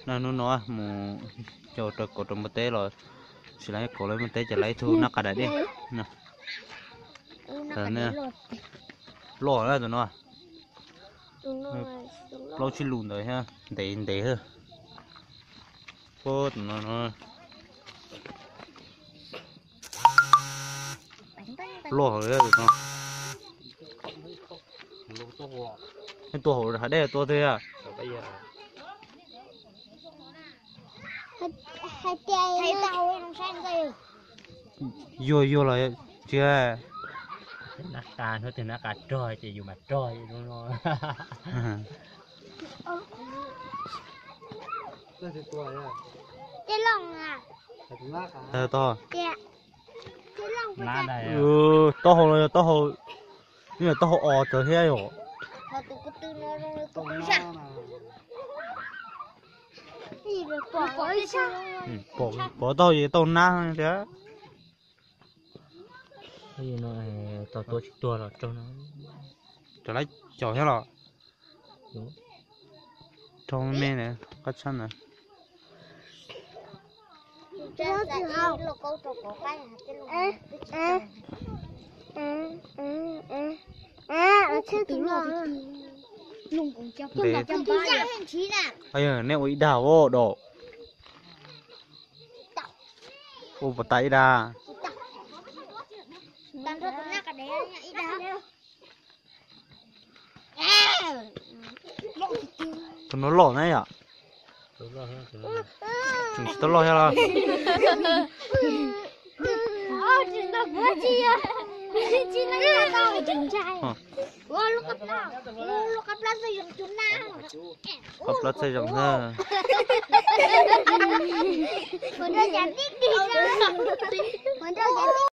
No hnub no mus coj rau kaum rau npua teb los, tsis lawv kaum lawv npua teb ces lawv ib tug nab qa dam dej. Loj na tus no, plaub tsib lus ntawd thiab, ntev ntev thiab. Tus no no loj heev li no. Tua hauv hav dej tua twg? Yuag yuag los tsis. Nab qa, hnub twg nab qa rog ces yus mam rog no. Taub hau los yog taub hau, yog taub hau os tawv thiab yom. Pom taub hau ces taub hau nab thiab. Tau tua tsis tuag los raug no. Cov lab caum thiab los. Raug me me na, qab tshab ntawd. Ntev. Nej ua ib dag os, dam. Ua puas tas ib dag? Tus no loj na yom. Tsis tau loj thiab los. Qhov plaub txhaj zoo na.